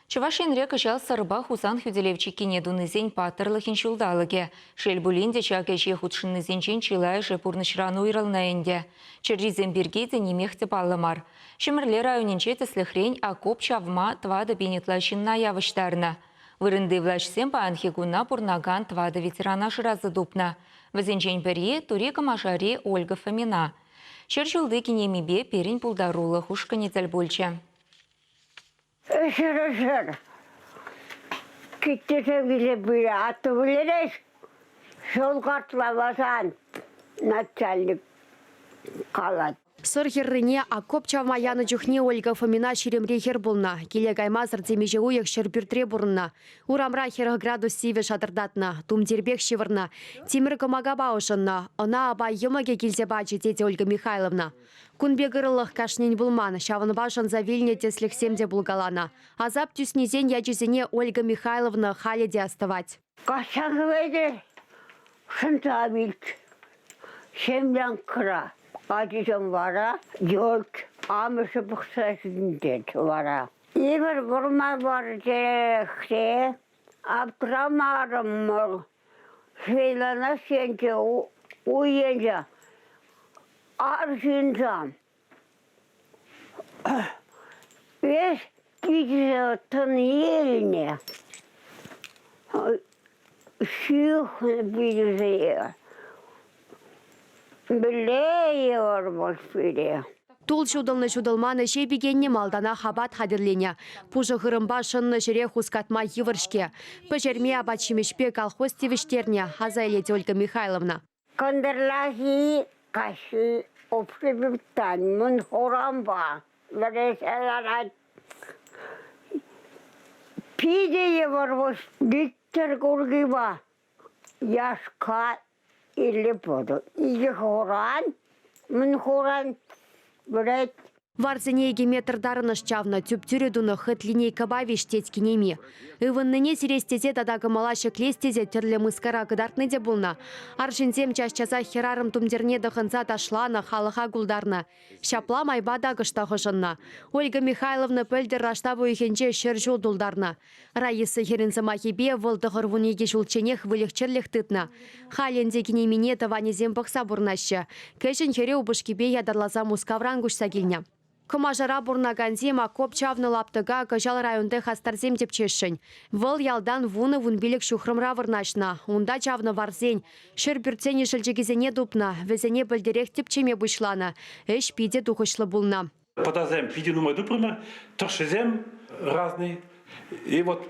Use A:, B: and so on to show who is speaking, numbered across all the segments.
A: Чӑваш Енре кӑҫал Сӑрпа Хусан хӳтӗлев чиккине тунисен паттӑрлӑхӗн ҫулталӑкӗ. Шел пулин те, ҫак ӗҫе хутшӑннисенчен чылайӑшӗ пурнӑҫран уйрӑлнӑ ӗнтӗ. Чӗррисем пирки те нимех те паллӑ мар. Ҫӗмӗрле районӗнче, тӗслӗхрен, окоп чавма 4000 ытла ҫынна явӑҫтарнӑ. Вырӑнти влаҫсем паянхи куна пурӑнакан тӑватӑ ветерана шыраса тупнӑ. Вӗсенчен пӗри, Тури Кӑмашари Ольга Фомина. Ҫӗр ҫулти кинемипе пирӗн пултарулӑх ушкӑнӗ тӗл пулчӗ.
B: Ӗҫӗр-ӗҫӗр. Киттесем киле пырӗ, атту вӗлереҫ. Ҫул картлавасан начальник калать.
C: Сӑр хӗррине окоп чавма янӑ чухне Ольга Фомина ҫирӗмри хӗр пулнӑ. Киле каймасӑр темиҫе уйӑх ҫӗрпӳртре пурӑннӑ. Урамра 40 градус сивӗ шатӑртатнӑ, тумтирпех ҫывӑрнӑ. Тимӗр кӑмакапа ӑшӑннӑ. Ӑна апа йӑмӑкӗ килсе пачӗ, тет Ольга Михайловна. Кун пек ырӑлӑх кашнин пулман, ҫавӑнпа шӑнса вилнӗ тӗслӗхсем те пулкаланӑ. Асап тӳснисен ячӗсене Ольга Михайловна халӗ те астӑвать.
B: Каҫса кӗветӗр, шӑнса вилт. Землянкӑра ачисем вара йӑлт амӑшӗ пӑхса ҫитӗнтерет вара. Эпир вӑрман варӗнче аптрамарӑмӑр. Шейланас енче, уй енче арҫынсем веҫ килсе тӑни илнӗ. Ҫыхнӑ пилсе. Мӗнле йывӑр вӑл пире.
C: Тул ҫутӑлнӑ-ҫутӑлман ӗҫе пикеннӗ малтанах апат хатӗрленӗ. Пушӑ хырӑмпа шӑннӑ ҫӗре хускатма йывӑр-ҫке. Пӗҫерме апат-ҫимӗҫпе колхоз тивӗҫтернӗ, аса илет Ольга Михайловна.
B: Кӑнтӑрлахи каҫхи общепитан мӑн хурампа вӗресе ларать. Питӗ йывӑр вӑл литр куркипа яшка Илле пӑтӑ. Икӗ хуран, мӗн хуран вӗрет.
C: Варсене икӗ метр тарӑнӑш чавнӑ, тӳп-тӳрӗ тунӑ хыт линейкӑпа виҫтет кинеми. Ывӑннине сирес тесе тата кӑмӑла ҫӗклес тесе тӗрлӗ мыскара кӑтартни те пулнӑ. Арҫынсем час-часах хӗрарӑм тумтирне тӑхӑнса ташланӑ, халӑха култарнӑ. Ҫапла майпа та кӑштах ӑшӑннӑ. Ольга Михайловна пӗлтӗр раштав уйӑхӗнче 100 ҫул тултарнӑ. Раиса хӗрӗн сӑмахӗпе вӑл 92 ҫулчченех выльӑх-чӗрлӗх тытнӑ. Халь ӗнтӗ кинемине тӑванӗсем пӑхса пурӑнаҫҫӗ. Кӗҫӗн хӗрӗ упӑшкипе ятарласа Мускавран куҫса килнӗ. Кӑмашара пурӑнакансем окоп чавнӑ лаптӑка кӑҫал районти хастарсем тӗпчесшӗн. Вӑл ялтан вунӑ-вунпилӗк ҫухрӑмра вырнаҫнӑ. Унта чавнӑ варсен, ҫӗрпӳртсен ишӗлчӗкӗсене тупнӑ, вӗсене пӗлтӗрех тӗпчеме пуҫланӑ. Ӗҫ питӗ тухӑҫлӑ пулнӑ.
D: Пӑтасем питӗ нумай тупрӑмӑр, тӑршшӗсем разный. И вот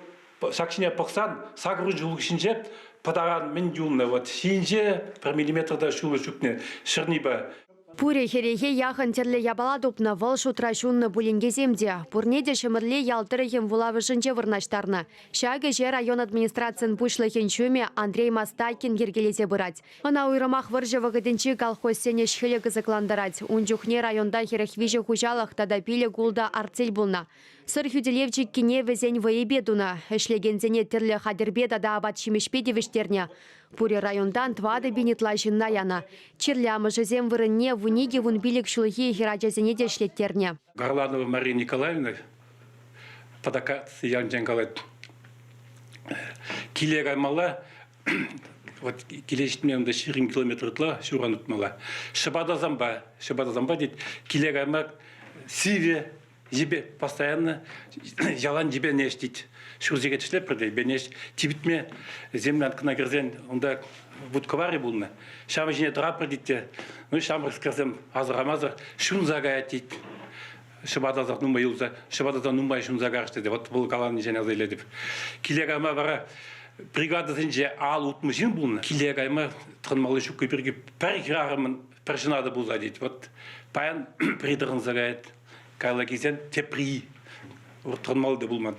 D: ҫак ҫине пӑхсан сакӑр ҫул ҫинче пӑтаран мӗн юлнӑ, вот ҫинче пӗр миллиметр та ҫулӑ ҫукне ҫӗрнипе.
C: Пурӗ хӗрӗхе яхӑн тӗрлӗ япала тупнӑ, вӑл шутра ҫуннӑ пуленкесем те. Пурне те Ҫӗмӗрле ял тӑрӑхӗн вулавӑшӗнче вырнаҫтарнӑ. Ҫак ӗҫе район администрацийӗн пуҫлӑхӗн ҫумӗ Андрей Мастайкин йӗркелесе пырать. Ӑна уйрӑмах вӑрҫӑ вӑхӑтӗнчи колхозсен ӗҫ-хӗлӗ кӑсӑклантарать. Ун чухне районта 43 хуҫалӑх тата пилӗк-ултӑ артель пулнӑ. Сӑр хӳтӗлев чиккине вӗсен вӑйӗпе тунӑ. Ӗҫлекенсене тӗрлӗ хатӗрпе тата апат-ҫимӗҫпе тивӗҫтернӗ. Пурӗ районтан 4000 ытла ҫынна янӑ. Чирлӗ амӑшӗсем вырӑнне 12-15 ҫулхи хӗрачасене те ӗҫлеттернӗ.
D: Горланова Мария Николаевна Патакасси ялӗнчен калать. Киле каймалла, вот киле ҫитме унта 20 километр ытла ҫуран утмалла. Ҫӑпатасампа, ҫӑпатасампа тет, киле кайма сивӗ, йӗпе постоянно ялан йӗпенеҫ тет. Ҫур сехет ӗҫлетпӗр те йӗпенеҫ. Типӗтме землянкӑна кӗрсен унта вут-кӑварӗ пулнӑ. Ҫавӑн ҫине тӑратпӑр тет те, ну ҫамрӑкскерсем асӑрхамасӑр ҫунса каять тет. Ҫӑпатасах нумай юлса, ҫӑпатаса нумай ҫунса карӑш тете. Вот вӑл каланинчен аса илетӗп. Киле кайма вара бригадӑсенче ал утмӑ ҫын пулнӑ. Киле кайма тӑхӑнмалли ҫукки пирки пӗр хӗрарӑмӑн пӗр ҫӑнатӑ пулса тет. Вот паян пӗри тӑхӑнса каять, каялла килсен тепри тӑхӑнмалли те пулман.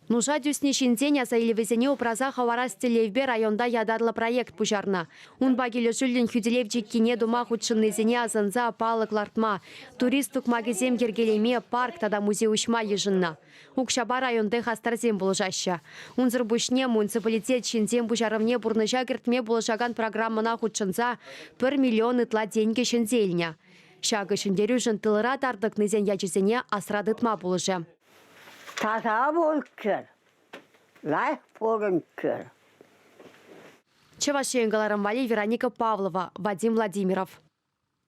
C: Нуша тӳснӗ ҫынсен асаилӗвӗсене упраса хӑварас тӗллевпе районта ятарлӑ проект пуҫарнӑ. Унпа килӗшӳллӗн хӳтӗлев чиккине тума хутшӑннисене асӑнса палӑк лартма, турист тукмакӗсем йӗркелеме, парк тата музей уҫма йышӑннӑ. Укҫапа районти хастарсем пулӑшаҫҫӗ. Унсӑр пуҫне муниципалитет ҫынсен пуҫарӑвне пурнӑҫа кӗртме пулӑшакан программӑна хутшӑнса пӗр миллион ытла тенкӗ ҫӗнсе илнӗ. Ҫакӑ ҫӗнтерӳшӗн тылра тар тӑкнисен ячӗсене асра тытма пулӑшӗ.
B: Таса пулччӑр, лайӑх пурӑнччӑр.
C: Чӑваш Ен кӑларӑм валли Вероника Павлова, Вадим Владимиров.